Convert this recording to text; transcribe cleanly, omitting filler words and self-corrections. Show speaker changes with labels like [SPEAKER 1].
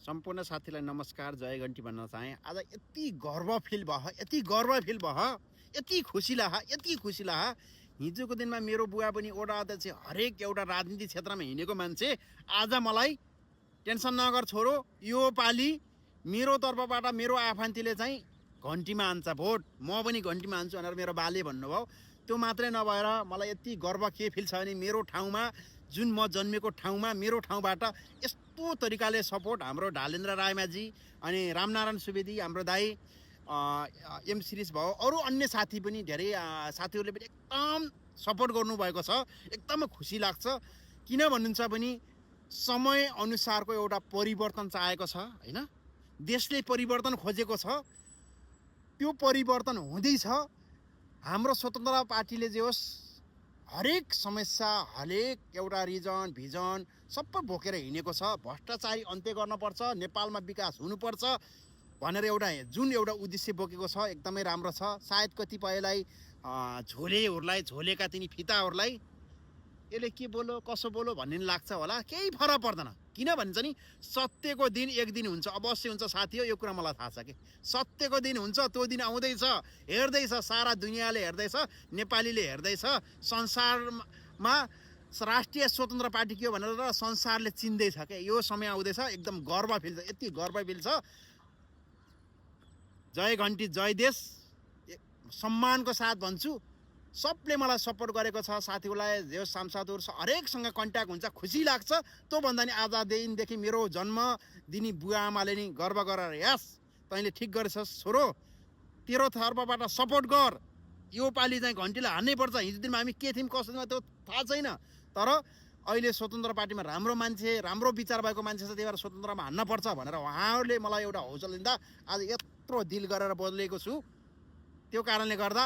[SPEAKER 1] सम्पूर्ण साथीलाई नमस्कार, जय घन्टी भन्न चाहेँ। आज यति गर्व फिल भयो, यति गर्व फिल भयो, यति खुसी लाहा। हिजोको दिनमा मेरो बुवा पनि वडा अध्यक्ष, हरेक एउटा राजनीति क्षेत्रमा हिँडेको मान्छे। आज मलाई टेन्सन नगर छोरो, यो पालि मेरो तर्फबाट मेरो आफन्तीले चाहिँ घन्टीमा हान्छ भोट, म पनि घन्टीमा हान्छु भनेर मेरो बाले भन्नुभयो। त्यो मात्रै नभएर मलाई यति गर्व के फिल छ भने मेरो ठाउँमा, जुन म जन्मेको ठाउँमा, मेरो ठाउँबाट यस्तो तरिकाले सपोर्ट हाम्रो ढालेन्द्र रायमाझी अनि रामनारायण सुवेदी, हाम्रो दाई एम सिरिज भयो, अरू अन्य साथी पनि धेरै साथीहरूले पनि एकदम सपोर्ट गर्नुभएको छ। एकदम खुसी लाग्छ। किन भन्नुहुन्छ भने समय अनुसारको एउटा परिवर्तन चाहेको छ हैन, देशले परिवर्तन खोजेको छ, त्यो परिवर्तन हुँदैछ। हाम्रो स्वतन्त्र पार्टीले जे होस् हरेक समस्या, हरेक एउटा रिजन भिजन सबै बोकेर हिँडेको छ। भ्रष्टाचारी अन्त्य गर्नुपर्छ, नेपालमा विकास हुनुपर्छ भनेर जुन एउटा उद्देश्य बोकेको छ, एकदमै राम्रो छ। सायद कतिपयलाई झोलेका तिनी फिताहरूलाई यसले के बोलो कसो बोलो भन्ने लाग्छ होला, केही फरक पर्दैन। किन भन्छ नि, सत्यको दिन एक दिन हुन्छ, अवश्य हुन्छ साथी हो। यो कुरा मलाई थाहा छ कि सत्यको दिन हुन्छ, त्यो दिन आउँदैछ, हेर्दैछ, सारा दुनियाँले हेर्दैछ, नेपालीले हेर्दैछ, संसारमा राष्ट्रिय स्वतन्त्र पार्टी के हो भनेर संसारले चिन्दैछ क्या। यो समय आउँदैछ, एकदम गर्व फिल छ, यति गर्व फिल छ। जय घन्टी, जय देश, सम्मानको साथ भन्छु। सबले मलाई सपोर्ट गरेको छ, साथीहरूलाई, जो सांसदहरू हरेकसँग कन्ट्याक्ट हुन्छ, खुसी लाग्छ। त्यो भन्दा नि आज दिनदेखि मेरो जन्म दिने बुवा आमाले नि गर्व गरेर, यस तैँले ठिक गरेछस् छोरो, तेरो तर्फबाट सपोर्ट गर, यो पालि चाहिँ घन्टीलाई हान्नै पर्छ। हिजो दिनमा हामी के थियौँ कसो थियौँ त्यो थाहा छैन, तर अहिले स्वतन्त्र पार्टीमा राम्रो मान्छे, राम्रो विचार भएको मान्छे छ, त्यही भएर स्वतन्त्रमा हान्नुपर्छ भनेर उहाँहरूले मलाई एउटा हौसला दिँदा आज यत्रो दिल गरेर बोलेको छु। त्यो कारणले गर्दा